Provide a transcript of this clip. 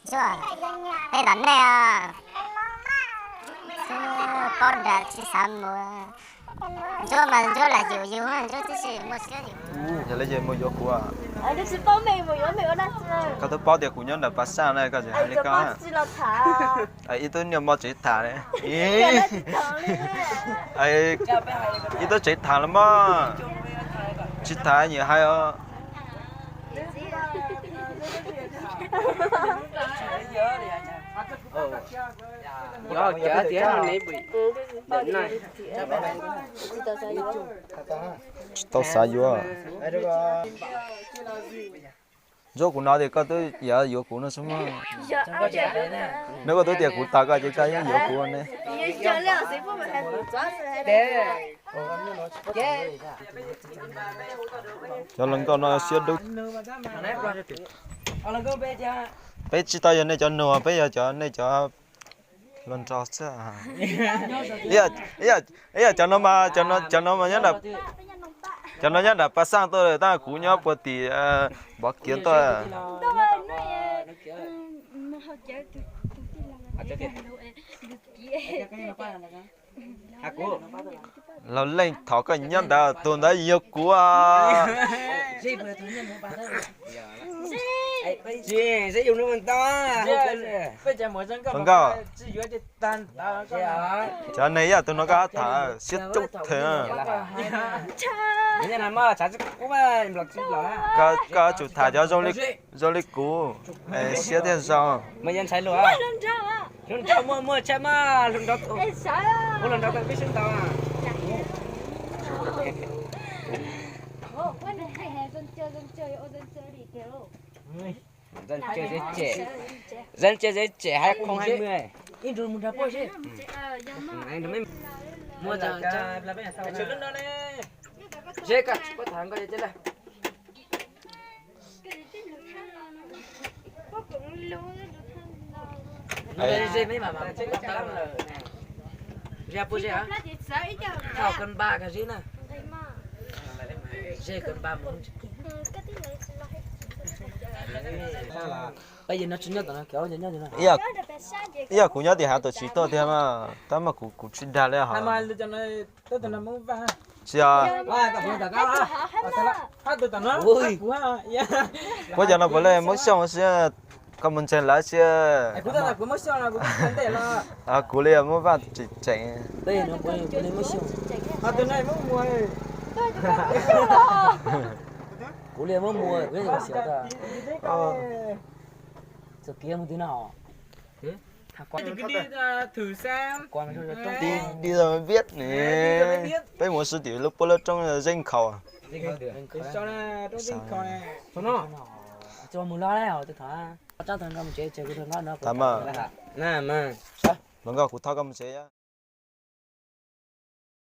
Ntsuab, peb tom nej os. Paub nrad tsis xav mus. Ntsuab mas Ntsuab lam yus yus, Ntsuab twb tsis muaj siab yus. Yog li ces mus yuav kuv. Koj twb paub tias kuv nyob nram Pas Xaj na, koj tsis hais li koj. Ib tug niag mo tsev tham li. Ib tug tsev tham los mas tsis tham nyiam hais os. Tsis tau xav yuav. Ntsuab, kuv hnov tias koj twb yuav yuav kuv no xwb mas. Neb koj twb tias kuv tas koj ces koj yeej yuav kuv ne. Cov hluas nkauj no siab dub. Peb tsis tau yog nej cov nus, peb yog cov nej cov hluas nraug xwb. Ib yam cov no mas, cov no mas, cov no nyob nram Pas Xaj tuaj, tab kuv nyob puag tim Npov Kiav tuaj. Laus Leej, thaum koj nyob ntawd tus ntawd yog kuv. Hluas nkauj, cov neeg ib yam tus no koj tham siab cuj them. Koj tsum tham cov zoo li kuv, siab thiaj zoo. Zeb tse zeb tse hais khoom hais mws. Ib yam kuv nyob tim hav tuam tsis tuaj tiag mas tab mas kuv kuv tsis dag li hos. Tsis, puab cov no puav leej Hmoob Xyooj xwb, koj mus ntseeg lawv xwb. Kuv li muab Vaj tseem tseem. Kuv li muab mus, kuv yeej xiav tag. Txoj kev mus twg no os. Đi, đi rồi mới biết nè. Peb mus xwb tim lub puab lub roob Zeej Khaus. Thaum mas, hluas nkauj kuv thauj koj mus tsev.